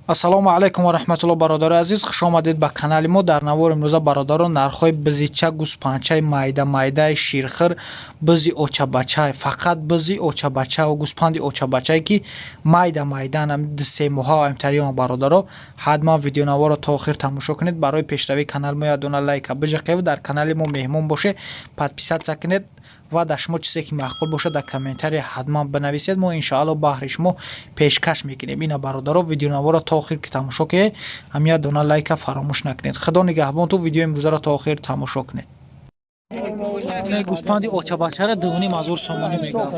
Ассалому алайкум ва раҳматуллоҳ, бародарои азиз, хуш омадед ба канали мо. Дар навори имрӯза, бародарон, нархҳои бизича, гӯспанчаи майда майдаи ширхӯр, бизи очабачай, фақат бизи очабача ва гӯспанди очабачае, ки майда майдаан, 2-3 моҳа амтариён. Бародаро, ҳатман видеонаворро то охир тамошо кунед. Барои пешравии канали мо як дона лайка биҷақев, дар канали мо меҳмон боше, подписаться кунед ва дар шумо чизе ки маъқул бошад, дар комментария ҳатман бинависед, мо иншоалло баҳри шумо пешкаш мекунем. Ина, бародаро, видеонаворро то охир ки тамошо кунед, ҳам як дона лайка фаромӯш накунед. Худо нигаҳбон, ту видеои имрӯзаро то охир тамошо кунед. Гӯспанди очабачара 2,5 ҳазор сомонӣ мегӯяд.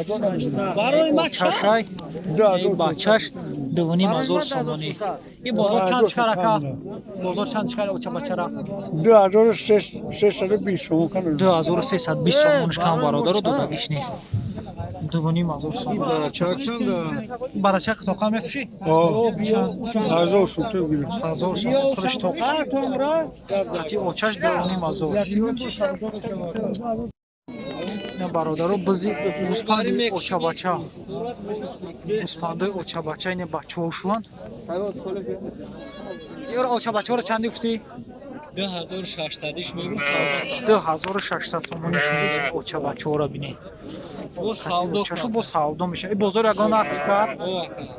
Чашай бачаш 2,5 ҳазор сомонӣ. И бозор чанд чикар, ака? Бозор чанд чикар очабачара? 2320 сомон. 2320 сомониш кам, бародаро, додагиш нест. 2,5 ҳазор сомон. Барачак тоқа мефурӯшӣ? 1000 сум. 1000 сом худаш тоқа. Қати очаш 2,5 ҳазор. На, бародаро, бизи гӯспанди очабача, гӯспандои очабача, ина бачаҳо шуванд. Ёра, очабачаҳоро чанди гуфтӣ? 2600-иш мегум. 2600 сомонӣ шуд очабачаҳоро. Бинед, чашу бо савдо мешавад. И бозор ягон нарх кард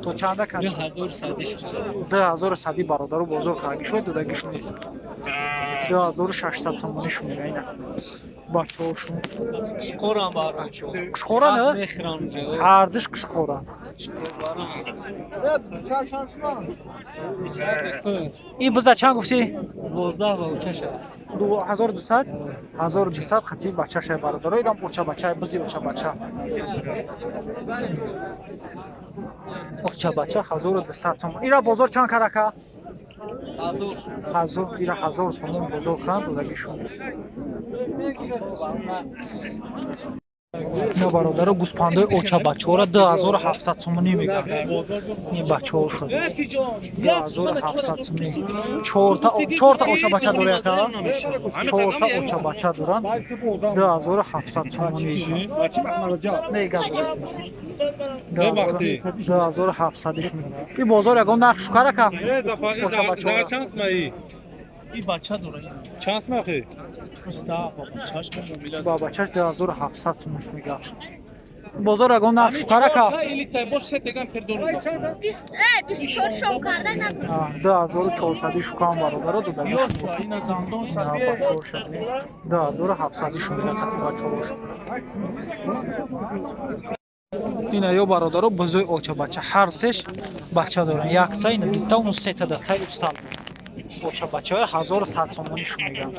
то чанда кард? 2100-ӣ, бародару, бозор карди шуд, додагиш нест. 2600 сомонӣ шумега. Ина бачаҳошун. Қушқорам, барочо. Қушқора, не, ҳардуш қушқора. Ин биза чанд гуфтӣ? 1200, 1200 қати бачаша, бародаро. Инам очабача, бизи очабача, очабача 1200 сомон. Ира бозор чанд карака? 1000. Ира 1000 сомон бозор кунанд, додагишон. Ина, бародаро, гӯспандои очабачаҳоро 2700 сомонӣ мегӯянд. Ин бачаҳо шуд 2700 сомонӣ. Чорта, чорта очабача дора, яка чорта очабача доранд, 2700 сомонӣ. Не, гап 2700-иш. И бозор ягон нарх шукар, ака, очабачаҳоро? И бача дора. Чанд смахи? Ба бачаш 2700 сомон мегӯяд. Бозор ягон нарх шукар, ака? 2400-и шукам, бародаро, додагиш. 2700-и шумега қати бачаҳош. Ина ё, бародаро, бузои очабача, ҳар сеш бача доранд, якта, ина дута, уну сета да тай устал. Очабачаҳои 1100 сомонӣ шумеган.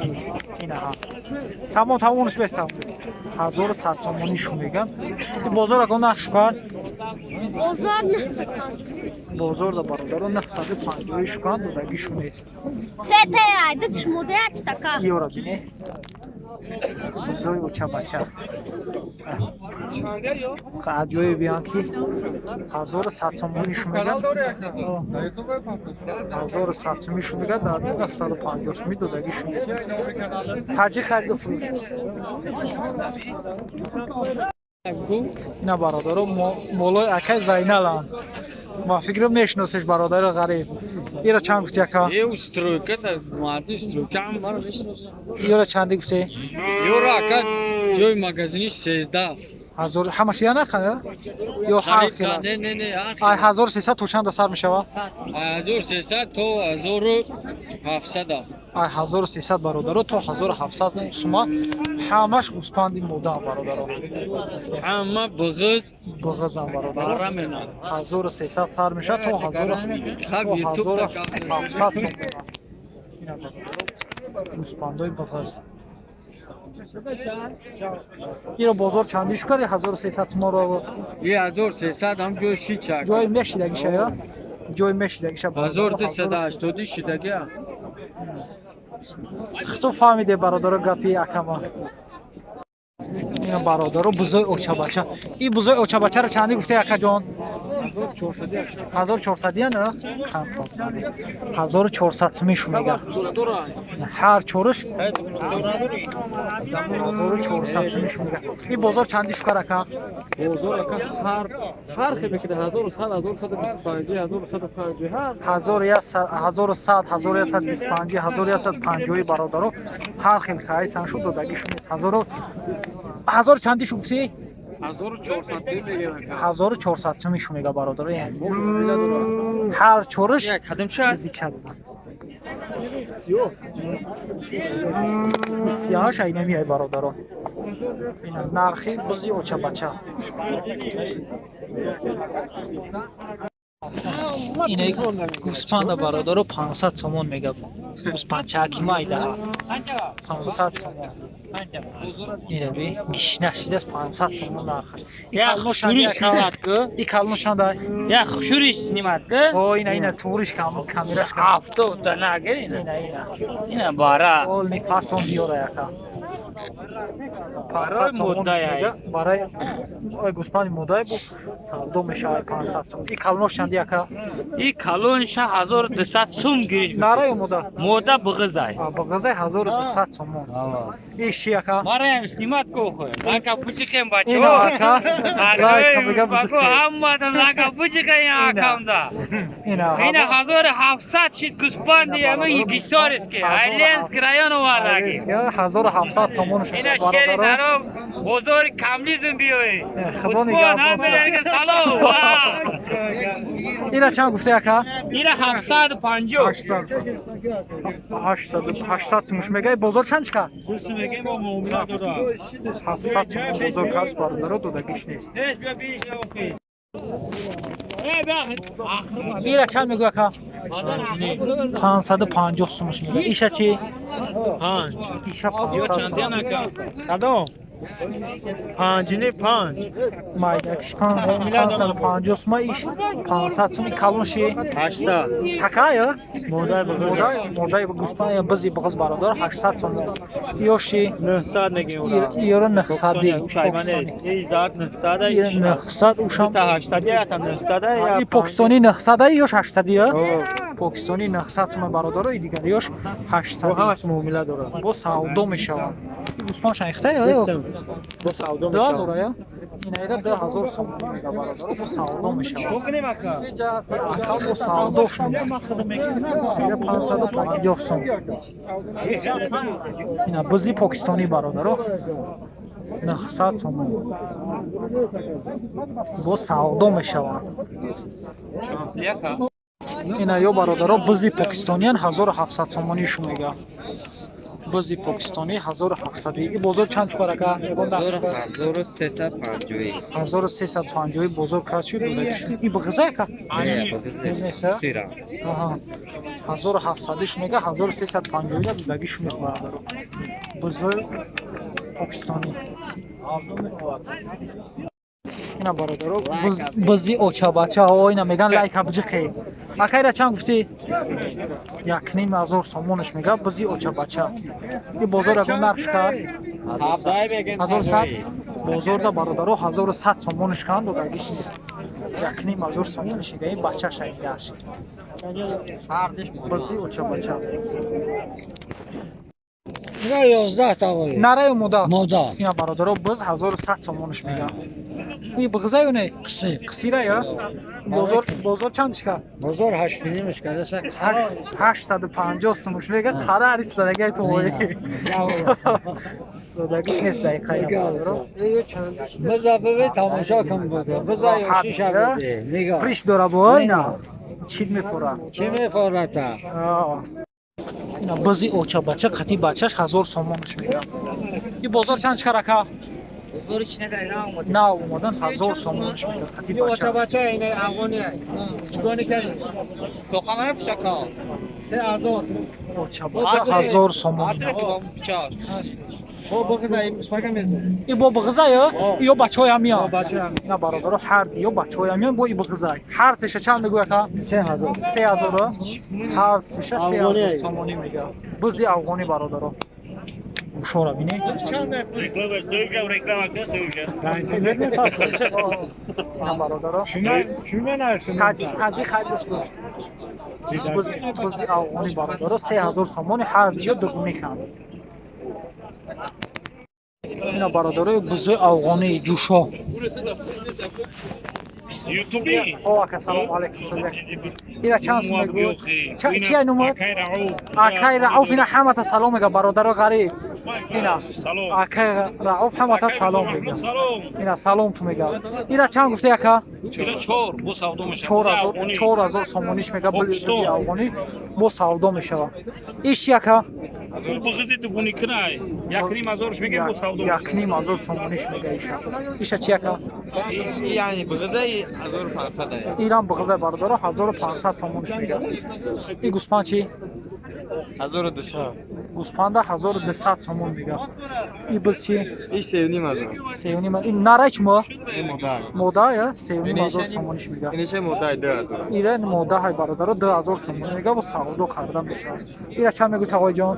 Инаҳа, тамом, тамомш бестам, 1100 сомонӣ шумеган. Бозор ягон нарх шукар? Бозор. Бозор да, бародаро, 950 шукан, додагишу нест. Ёра бине, бузои очабача аҷоиб биён, ки 1100 сомонӣ шумеган, 1100 сомонӣ шумеган, дар 950 сомонӣ додагишу нест. Таҷи хариду фурӯш. Ина, бародаро, молои акай Зайналанд. Ма фикрам, мешиносеш, бародари ғариб. Ира чанд гуфти, ака? Ёра чанди гуфти? Ёра, ака, ҷои магазиниш 13. Ҳазор. Ҳамаш я нарх ё ҳар хел? Не, не, не. Ай 1300 то чанда сар мешавад? 1300 то 1700. Ай 1300, бародаро, то 1700 сума. Ҳамаш гӯспанди мода, бародаро. Ҳама буғыз. Буғызам, бародаро. 1300 сар мешавад то 1700 сум. Ина, бародаро, гӯспандои буғыз. Иро бозор чандӣ шукари, 1300 суморо? И 1300 ҳам ҷои шичак. Ҷои мешидагиша, ё ҷои мешидагиша. 1280 шидагия. Хто фаҳмиде, бародаро, гапи акама. Ина, бародаро, бузои очабача. И бузои очабачаро чандӣ гуфте, акаҷон? 1400 яна? 1400 сумиш мега. Ҳар чориш 1400 сумиш мега. Ин бозор чанди шукар ака? Бозор ака ҳар хел мекида 1100, 1125, 1150, ҳар 1100, 1125, 1150 бародаро ҳар хел хайсан шуд додагишон нест. 1000 чанди шу гуфтӣ? 1400 сум мегӯям. 1400 сумиш мега бародаро. Ҳар чориш зича додам. Сиёҳаш айнамиай бародаро. Нархи бузи очабача. Ине гӯспанда бародаро 500 сомон мега. Гӯспандчаки майда. 500 сомон. Ине би гишна шидааст 500 сомон нархаш. И калношанда. Я хушуриш снимат ку? О, ина ина туриш камераш кам. Авто да нагир ина. Ина ина. Ина бара. Ол ни фасон биёра яка. Барои моддай. Барои гӯспанди моддай бу савдо мешавад 500 сом. И калонош чанди яка? И калонша 1200 сум гириш. Нараю мода? Мода бағизай. Бағизай 1200 сомон. И ши яка? Мараям снимат ко хой. Лака бучикем бачо. Ина ака. Лайка мега бучикем. Ҳаммадам лака бучикем акамда. Ина. Ина 1700 шид гӯспанди ами Гисорский, Айленск район овардаги. 1700 сомон шуд. Ина шери даром бозори камлизм биёӣ. Худо нигаҳбон. Салом. Ина чанд гуфта яка? Ина 750. 800 сумуш мега. Бозор чанд чика? 700 сум бозор кас бародаро додагиш нест. Ира чанд мегӯ яка? 550 сумуш мега. Иша чи? 5. Иша 500 сум. Кадом? 5.5. Майдакш 550 сума, иш 500 суми калонши 800. Такая? Модай бағиз. Модай гӯспан бизи бағиз бародар 800 сум. Ёши 900 мегем ура. Ёра 900. Эй зат 900. Ира 900 ушам 800 я там 900 я. И Покистони 900 ёш 800 я. Покистони 900 сум бародар и дигар ёш 800. Бо ҳамаш муомила дорад. Бо савдо мешавад. Гӯспан шайхта ё? Бо савдо мешавад. 2000 я? Ина 2000 сом мега бародаро, бо савдо мешавад. Ака бо савдо шуд. Ина 550 сом. Ина бузи покистони бародаро 900 сом. Бо савдо мешавад. Ина ё бародаро бузи покистониан 1700 сомонӣ шу мега. Бузи покистони 1700. И бозор чанд чукар ака? 1350. 1350 бозор крас шуд додаги шуд. И бағиза ака? Не, бағиз нест. Сира. Аҳа. 1700 ш мега, 1350 да додаги шуд нест бародаро. Бузои покистони. Ина бародаро бузи очабача о ина меган лайка биҷиқе. Ака ира чанд гуфтӣ? 1500 сомонаш мега бузи очабача. И бозор ягон нарх шукар? 1100. Бозорда бародаро 1100 сомонаш кан додагиш нест. 1500 сомонаш мега ин бачаша ингаш. Бузи очабача. Ина 11 тавои. Нараю мода? Мода. Ина бародаро буз 1100 сомонаш мега. И бағиза ё не? Қисир. Қисира я? Бозор бозор чанд шика? Бозор 8.5 шика. 850 сумуш мега. Қара арис дадагай то ой. Дадагиш нест дақиқа ина бародаро. Биза бибин тамошо кун буд. Биза ёши шавиди. Нигоҳ. Риш дора бо ина. Чид мефора. Чӣ мефората? Ина бузи очабача қати бачаш 1000 сомонаш мега. И бозор чанд шикар ака? Нав омадан 1000 сомонаш мега қати бача. Очабача ина афғони. Чигони кардӣ? Тоқанаи пушака. 3000. Очабача 1000 сомон. Бо бағиза ин пушака мезон. И бо бағиза ё? Ё бачаҳои ҳамиян. Бачаҳои ҳамиян. Ина бародаро ҳар ё бачаҳои ҳамиян бо и бағиза. Ҳар сеша чанд мегӯ ака? 3000. 3000. Ҳар сеша 3000 сомонӣ мега. Бузи афғонӣ бародаро. Гӯшора бинед. Ина бародаро. Таҷи хайр фурӯш. Бузи афғонӣ бародаро 3000 сомони ҳар ҷо дугунӣ канд. Ина бародарои бузи афғонӣ ҷӯшо. Ютуби. О, ака салом алейкум. Ира чанд сум мегӯ? Чи ай нумуд? Акай Рауф ина ҳамата салом мега бародаро ғариб. Ина акай Рауф ҳамата салом мега. Ина салом ту мега. Ира чанд гуфта ака? Ира 4 бо савдо мешава. 4000 сомониш мега бузи афғонӣ бо савдо мешава. Иш чи ака? Буғизи дугуни кунай. 1,5 ҳазорш мега бо савдо. 1,5 ҳазор сомониш мега иша. Иша чи ака? Яъне буғизаи 1500. Ирам буғизаи бародаро 1500 сомониш мега. И гӯспанд чи? 1200. Гӯспанда 1200 сомон мега. И биз чи? И 3,5 ҳазор. 3,5. Ин нарай чумо? Мода. Мода, я? 3,5 ҳазор сомониш мега. Инича модаи 2000. Ира модаҳай бародаро 2000 сомон мега бо савдо карда мешавад. Ира чанд мегӯ тағоиҷон?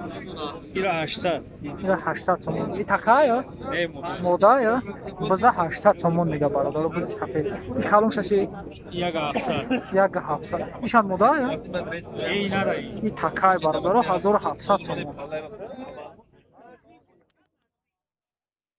Ира 800. Ира 800 сомон. И така, я? Мода, я? Биза 800 сомон мега бародаро бузи сафед. И халун шаши? 1700. 1700. Ишан мода, я? И такай бародаро 1700 сомон.